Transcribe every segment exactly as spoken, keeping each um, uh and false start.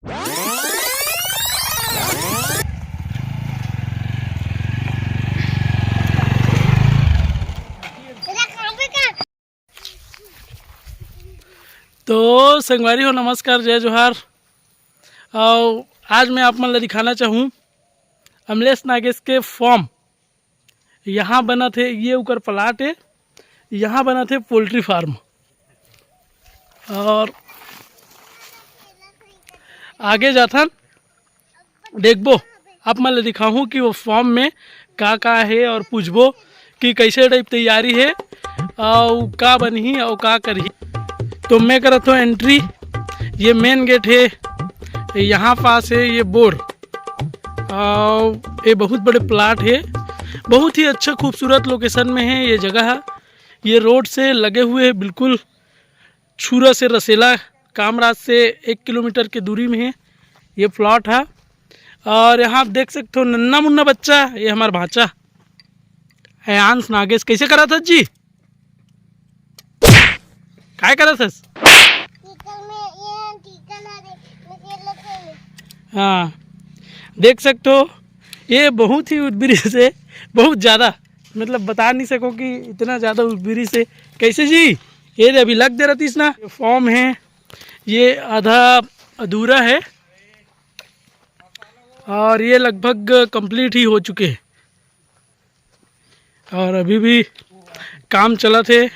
तो संगवारी हो, नमस्कार, जय जोहार। और आज मैं आप मन ला दिखाना चाहूँ अमलेश नागेश के फार्म। यहाँ बनत हे, ये ओकर प्लाट हे, यहाँ बनत हे पोल्ट्री फार्म। और आगे जाथन, देखबो, आप मन ल दिखाहूँ कि वो फार्म में का का हे और पूछबो कि कैसे टाइप तैयारी हे, अउ का बनही अउ का करही। तो मैं करत हूँ एंट्री। ये मेन गेट हे, यहाँ पास हे ये बोर, अउ ये बहुत बड़े प्लाट हे, बहुत ही अच्छा खूबसूरत लोकेशन में हे ये जगह। ये रोड से लगे हुए हे बिल्कुल, छुरा से रसेला, कामराज से एक किलोमीटर के दूरी में हे ये प्लाट हे। और यहाँ आप देख सकते हो नन्ना मुन्ना बच्चा, ये हमार भांचा हे अंश नागेश। कैसे करत हस जी? काय करत हस? हाँ, देख सकते हो, ये बहुत ही उर्बरी से, बहुत ज़्यादा, मतलब बता नहीं सको कि इतना ज़्यादा उर्बरी से। कैसे जी? ये दे, अभी लग दे रहतीस ना, ये फार्म हे, ये आधा अधूरा हे और ये लगभग कंप्लीट ही हो चुके हे और अभी भी काम चलत हे।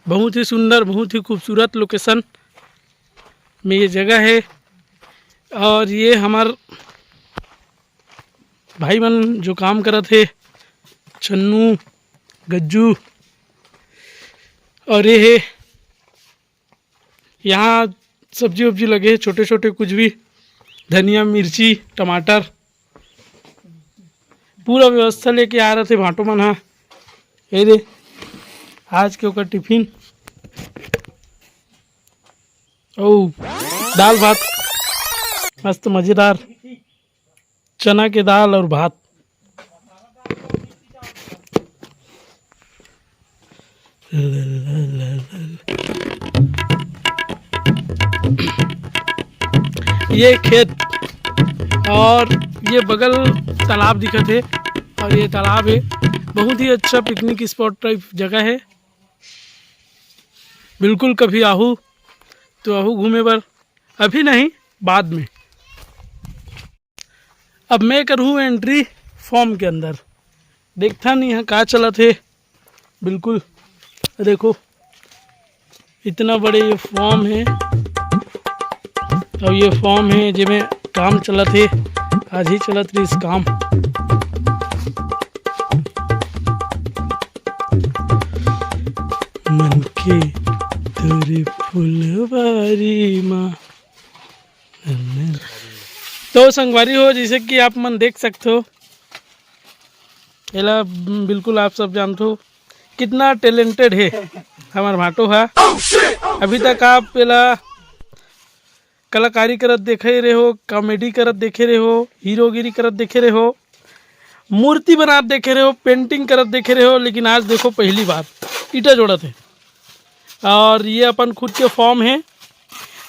बहुत ही सुंदर, बहुत ही खूबसूरत लोकेशन में ये जगह हे। और ये हमार भाई मन जो काम करत हे, चन्नू, गज्जू, और ये हे यहाँ सब्जी वब्जी लगे हे, छोटे छोटे कुछ भी, धनिया, मिर्ची, टमाटर, पूरा व्यवस्था लेके आ रहे थे भांटो मन हा। ये दे, आज के ओकर टिफिन, ओ दाल भात, मस्त मजेदार चना के दाल और भात। ये खेत और ये बगल तालाब दिखत हे और ये तालाब हे, बहुत ही अच्छा पिकनिक स्पॉट टाइप जगह हे। बिल्कुल कभी आहू तो आहू घूमे बर, अभी नहीं, बाद में। अब मैं करहूँ एंट्री फार्म के अंदर, देखथन यहाँ का चलत हे। बिल्कुल देखो, इतना बड़े ये फार्म हे, और ये फार्म हे जेमे काम चलत हे, आज ही चलत रहिस काम। मन के तोरे फुलवारी मा। तो संगवारी हो, जैसे कि आप मन देख सकते हो, एला बिल्कुल आप सब जानते हो कितना टैलेंटेड हे हमार भांटो हा। अभी तक आप एला कलाकारी करत देखे रहे हो, कॉमेडी करत देखे रहे हो, हीरोगिरी करत देखे रहे हो, मूर्ति बनात देखे रहे हो, पेंटिंग करत देखे रहे हो, लेकिन आज देखो पहली बार ईटा जोड़त हे। और ये अपन खुद के फार्म हे,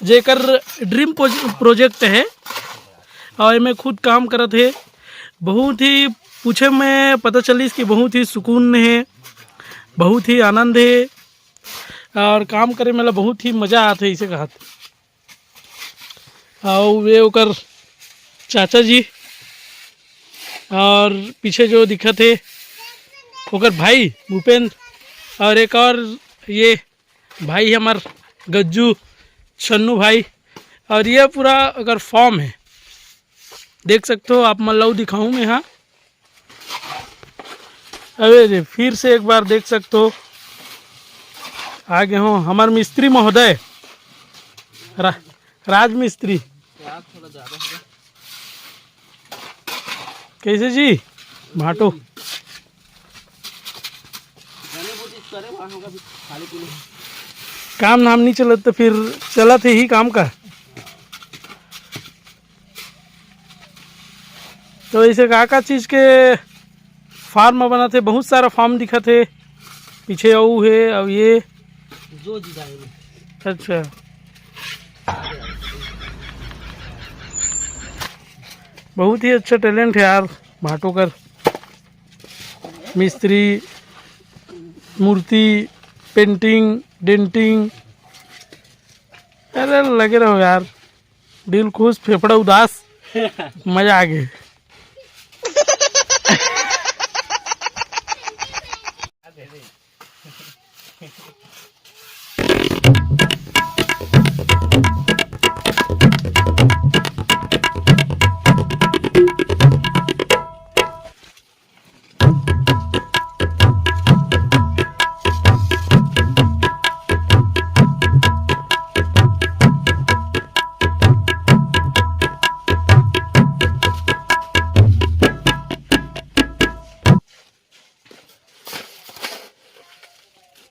जेकर ड्रीम प्रोजेक्ट हे और एमे खुद काम करत हे। बहुत ही पूछे में पता चलिस कि बहुत ही सुकून हे, बहुत ही आनंद हे और काम करे में ला बहुत ही मजा आथे, इसे कहत। और वे ओकर चाचा जी और पीछे जो दिखत हे ओकर भाई भूपेंद्र और एक और ये भाई हमार गज्जू, छन्नू भाई। और ये पूरा अगर फार्म हे, देख सकते हो आप, मन ला दिखाऊं मैं। हाँ, अबे रे, फिर से एक बार देख सकते हो, आ गए हो हमार मिस्त्री महोदय, रा, राज मिस्त्री। कैसे जी भांटो? काम नाम नहीं चलत तो फिर चलत हे ही काम का। तो ऐसे का का चीज के फार्म बनत हे? बहुत सारा फार्म दिखत हे पीछे, अउ हे, अउ ये। जो जी जाए में। अच्छा। बहुत ही अच्छा टैलेंट है यार भाटो कर। मिस्त्री, मूर्ति, पेंटिंग, डेंटिंग, अरे लगे रहो यार। दिल खुश, फेफड़ा उदास, मजा आ गए।